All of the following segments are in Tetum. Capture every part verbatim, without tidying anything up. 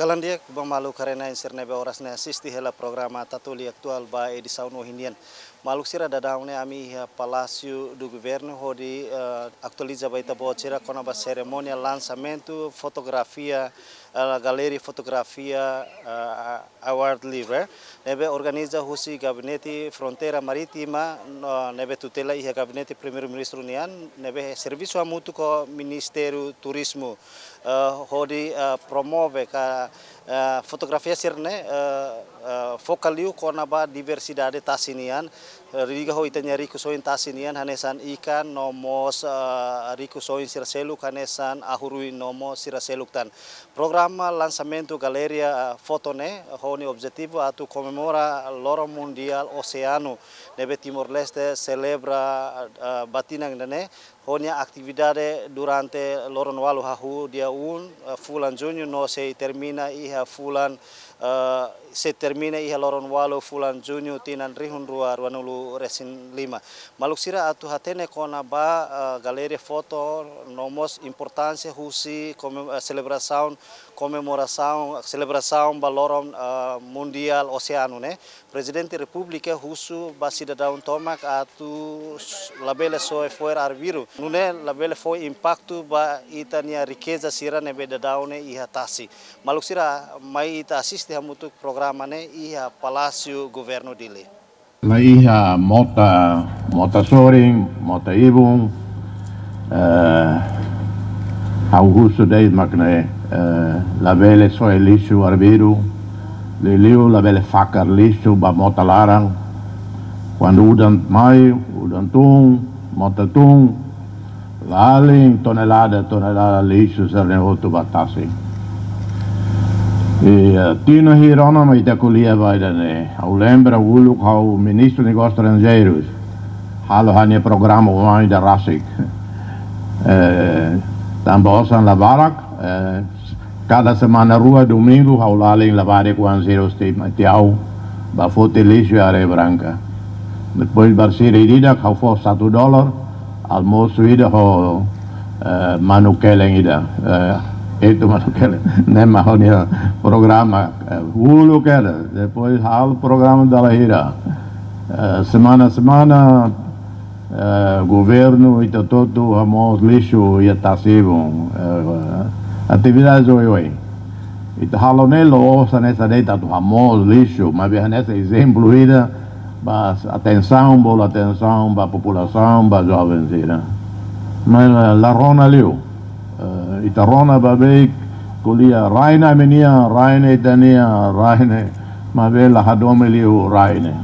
Di'ak ba maluk haree-na'in sira ne'ebé oras ne'e asiste hela programa Tatoli Atuál ba edisaun ohin nian. Maluk sira, daudaun ne'e ami iha Palásiu do Governu hodi, eh, atualiza ba ita-boot sira kona-ba serimónia lansamentu fotografia, eh, galeria fotografia, eh, Award Liver ne'ebé organiza husi Gabinete Fronteira Marítima, no, ne'ebé tutela iha Gabinete Primeiru-Ministru nian, ne'ebé servisu hamutuk ho Ministériu Turizmu, eh, hodi, eh, promove ka, eh, fotografia sira-ne'e, eh, eh, foka liu kona-ba diversidade tasi nian, eh, liga ho ita-nia rikusoin tasi nian, hanesan ikan no mós, eh, rikusoin sira seluk hanesan ahu-ruin no mós sira seluk tan. Programa lansamentu galeria, eh, foto ne'e ho nia objetivu atu komemora Loron Mundiál Oseanu ne'ebé Timor-Leste selebra, eh, ba tinan ida-ne'e, ho nia atividade durante loron ualu, hahú dia um, eh, fulan Juñu no sei termina iha fulan, eh, sei termina iha loron ualu fulan Juñu tinan rihun rua ruanulu-resin-lima. Maluk sira, atu hatene kona-ba, eh, galeria foto no mós importánsia husi kome-, eh, selebrasaun, komemorasaun, selebrasaun ba Loron, eh, Mundiál Oseanu ne'e, Prezidente Repúblika husu ba sidadaun tomak atu s-, labele soe fo'er arbiru. Nune'e labele fó impaktu ba ita-nia rikeza sira ne'ebé daudaun ne'e iha tasi. Maluk sira, mai ita asiste hamutuk programa ne'e iha Palásiu Governu Dili. La iha mota, mota sorin, mota ibun, eh, ha'u husu de'it mak ne'e, eh, labele soe lixu arbiru, liuliu labele fakar lixu ba mota laran. Kuandu udan mai, udan tun, mota tun, lalin tonelada, tonelada lixu sira-ne'e hotu ba tasi. I, eh, tinan hira ona mak ita ko'alia ba ida-ne'e. Ha'u lembra uluk ha'u Ministru Negósius Estranjeirus halo ha'u-nia programa oan ida rasik. Eh, tanba osan la barak, eh, kada semana rua domingu ha'u lalin labarik oan sira husi Tiaú ba foti lixu iha Areia Branca. Depois barsiri ida ha'u fó satu dolar, almosu ida ho, eh, manu kelen ida, eh, etu manu kelen, ne'e mak ha'u-nia programa, eh, uluk kedas. Depois halo programa dala hira. Eh, semana-semana, eh, governu ita hotu hamoos lixu iha tasi-ibun, eh, atividade oioin. Ita halo ne'e la'ós hanesan de'it atu hamoos lixu, maibé hanesan ezemplu ida ba atensaun, bolu atensaun ba populasaun, ba joven sira. Mas la, la rona liu. Eh, ita rona ba beik, ko'alia rai ne'e ami-nian, rai ne'e ita-nian, rai ne'e, maibé la hadomi liu rai ne'e.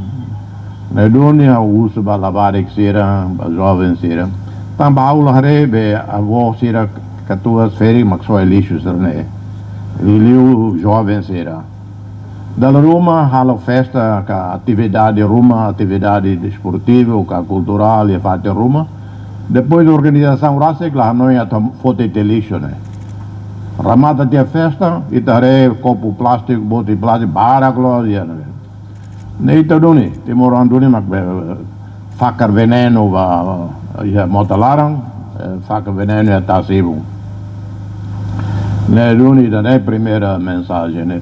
Ne'e duni ha'u husu ba labarik sira, ba joven sira. Tanba ha'u la haree be avó sira katuas ferik mak soe lixu sira-ne'e. Liuliu joven sira. Dala ruma halo festa ka atividade ruma, atividade desportivu ka kulturál iha fatin ruma. Depois organizasaun rasik la hanoin atu foti tiha lixu ne'e. Remata tiha festa, ita haree kopu plástiku, boti plástiku, barak loos iha ne'ebé. Ne'e ita duni, timoroan duni mak be, fakar venenu ba, iha mota laran, eh, fakar venenu iha tasi-ibun. Ne'e duni ida-ne'e primeira mensajen ne'e.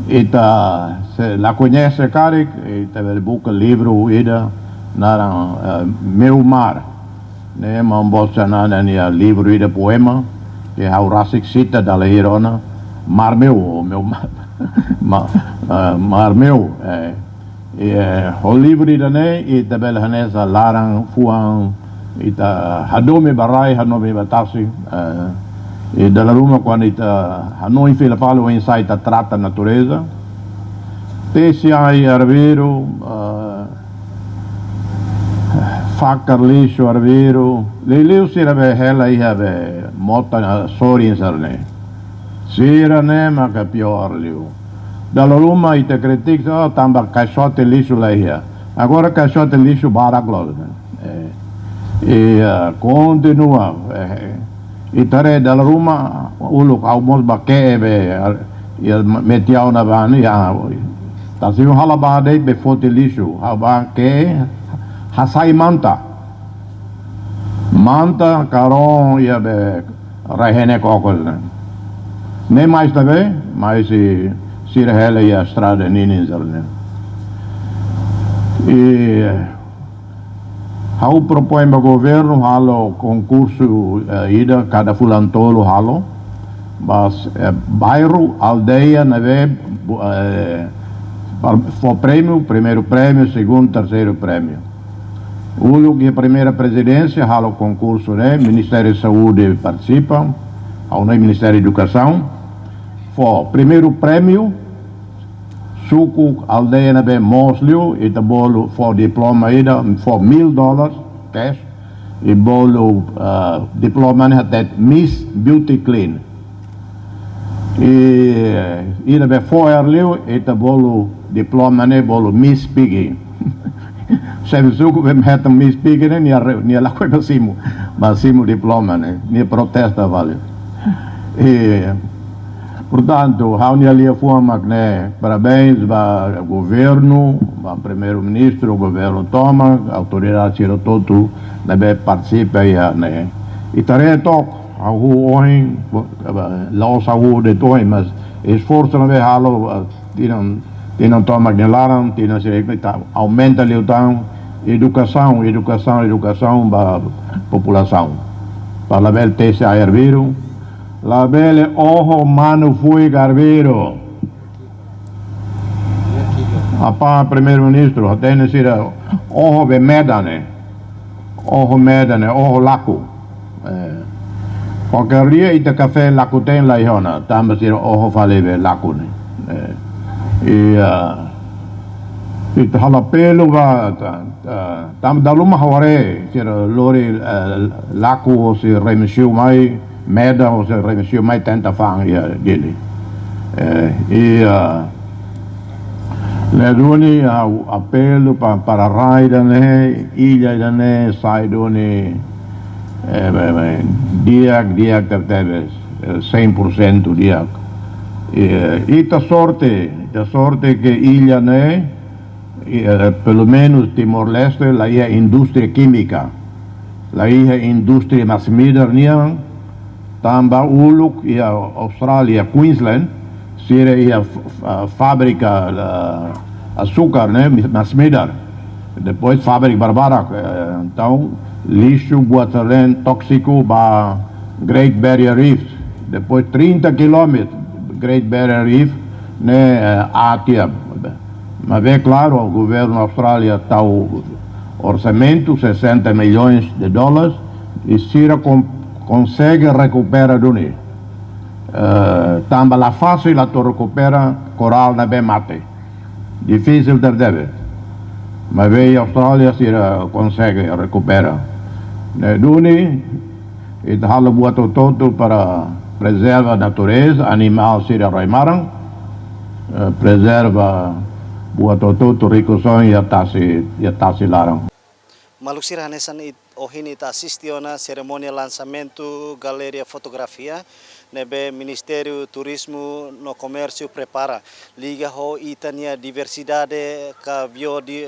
Ita se la koñese karik, ita bele buka livru ida naran, eh, Meu Mar. Ne'e Maun Boot Xanana nia livru ida poema, ke ha'u rasik sita dala hira ona, Mar Meu, Meu Mar, ma-, eh, Mar Meu, eh, eh, ho livru ida-ne'e, ita bele hanesan laran fuan, ita hadomi ba rai, hadomi ba tasi, eh, i dala ruma kuandu ita hanoin fila fali oinsá ita trata natureza, tesi ai arbiru, eh, fakar lixu arbiru, liuliu sira be hela iha be mota sorin sira-ne'e. Sira-ne'e maka piór liu. Dala ruma ita kritika, oh, tanba kaixote lixu la iha. Agora kaixote lixu barak loos, ne'e. Eh, i, eh, kontinua, eh, ita haree dala ruma, uluk ha'u mós bá ke'e be, eh, iha Metiauna bá ne'e, ah, tasi-ibun ha'u la bá de'it be foti lixu, ha'u bá ke'e hasai manta. Manta, karon, iha be rai-henek okos ne'e. Ne'e mais também, Mas, eh, sira hela iha estrada ninin sira-ne'e. I ha'u propoin ba governu halo konkursu, eh, ida kada fulan tolu halo. Mas, eh, bairru, aldeia ne'ebé, eh, par-, fó prémiu, primeiru prémiu, segundu, terseiru prémiu. Uluk iha primeira prezidénsia halo konkursu ne'e, Ministériu Saúde partisipa, ha'u-nia Ministériu Edukasaun, fó primeiru prémiu, suku aldeia ne'ebé moos liu, ita bolu fó diploma ida, fó mil dólares cash, i bolu, ah, diploma ne'e hatete Miss Beauty Queen. I, i ne'ebé fo'er liu, ita bolu diploma ne'e bolu Miss Piggy. Xefe suku be meta Miss Piggy ne'e, nia re-, nia lakohi ba simu, ba simu diploma ne'e, nia protesta fali. I, portantu, ha'u-nia liafuan mak ne'e, parabéns ba governu, ba primeiru-ministru, governu tomak, autoridade sira hotu ne'ebé partisipa iha ne'e. I taretook, ha'u ohin, la'ós ha'u de'it ohin, mas esforsu ne'ebé halo, tinan, tinan tomak nia laran, tinan sira ita aumenta liután edukasaun, edukasaun, edukasaun ba populasaun. Para labele tesi ai arbiru, labele oho manu fuik arbiru. Apá Primeiru-Ministru, hatene sira oho be medan ne'e. Oho medan ne'e, oho laku. Eh, kualkér dia ita kafé laku-teen la iha ona, tanba sira oho fali be laku ne'e. Eh, i, ah, ita halo apelu ba, ta-, ta-, tanba dala ruma ha'u haree, sira lori, eh, laku hosi Remexio mai, medan hosi Remexio mai tenta fa'an iha Dili. Eh, i, ah, ne'e duni ha'u apelu pa-, para rai ida-ne'e, illa ida-ne'e, sai duni, eh, be, be, di'ak, di'ak tebetebes, eh, cem por cento di'ak. Eh, ita sorte, ita sorte ke illa ne'e, i, eh, pelumenus Timor-Leste, la iha indústria kímika, la iha indústria masin-midar nian, tanba uluk iha Austrália, Queensland, sira iha f-, f-, fábrika, ah, asúkar, ne'e, mi-, masin-midar. Depois fábrika barbarak, eh, entaun, lixu, buat sira-ne'e tóksiku ba Great Barrier Reef. Depois trinta kilómetru, Great Barrier Reef, ne'e, eh, aat tiha. Maibé, klaru, governu Austrália tau orsamentu, sessenta milhões de dólares, i sira kon-, konsege rekupera duni. Eh, tanba la fasil atu rekupera korál ne'ebé mate. Difisil tebetebes. Maibé Austrália sira konsege rekupera. Ne'e duni, ita halo buat hotu-hotu para prezerva natureza, animál sira rai-maran, eh, prezerva buat hotu-hotu rikusoin iha tasi, iha tasi laran. Maluk sira, hanesan it-, ohin ita asiste ona serimónia lansamentu galeria fotografia ne'ebé Ministériu Turizmu no Komérsiu prepara, liga ho ita-nia diversidade ka biodi-,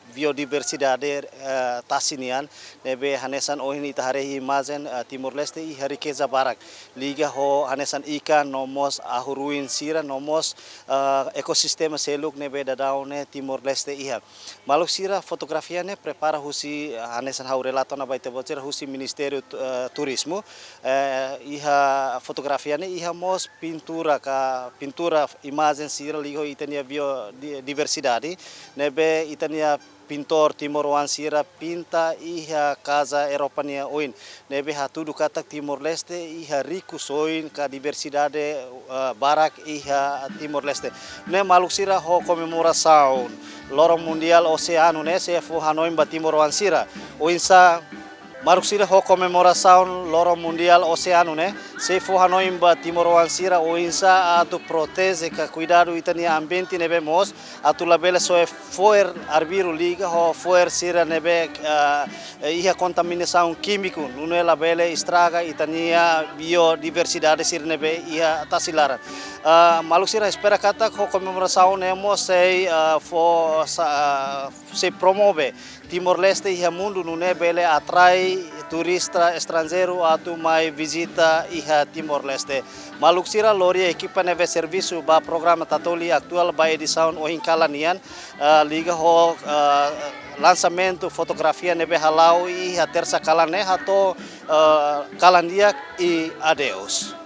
biodiversidade, eh, tasi nian, ne'ebé hanesan ohin ita haree imajen, eh, Timor-Leste iha rikeza barak, liga ho hanesan ikan no mós ahu-ruin sira no mós, eh, ekosistema seluk ne'ebé daudaun ne'e Timor-Leste iha. Maluk sira, fotografia ne'e prepara husi, eh, hanesan ha'u relata ona ba ita-boot sira, husi Ministériu, eh, Turizmu. Eh, iha fotografia ne'e iha mós pintura ka pintura imajen sira liga ho ita-nia bio-, di-, diversidade. Ne'ebé ita-nia pintór timoroan sira pinta iha kaza Europa nia oin. Ne'ebé hatudu katak Timor-Leste iha rikusoin ka diversidade, eh, barak iha Timor-Leste. Ne'e maluk sira, ho komemorasaun Loron Mundiál Oseanu ne'e, sei fó hanoin ba timoroan sira oinsá, maluk sira, ho komemorasaun Loron Mundiál Oseanu ne'e, sei fó hanoin ba timoroan sira oinsá atu proteje ka kuidadu ita-nia ambiente ne'ebé moos, atu labele soe fo'er arbiru liga ho fo'er sira ne'ebé, eh, iha kontaminasaun kímiku, nune'e labele estraga ita-nia biodiversidade sira ne'ebé iha tasi laran. Eh, maluk sira, espera katak ho komemorasaun ne'e mós sei, eh, fó sa-, eh, sei promove Timor-Leste iha mundu, nune'e bele atrai turista estranjeiru atu mai vizita iha Timor-Leste. Maluk sira, lori ekipa ne'ebé servisu ba programa Tatoli Atuál ba edisaun ohin kalan nian, ah, liga ho, ah, lansamentu fotografia ne'ebé hala'o iha tersa kalan ne'e, hato'o, ah, kalan di'ak i adeus.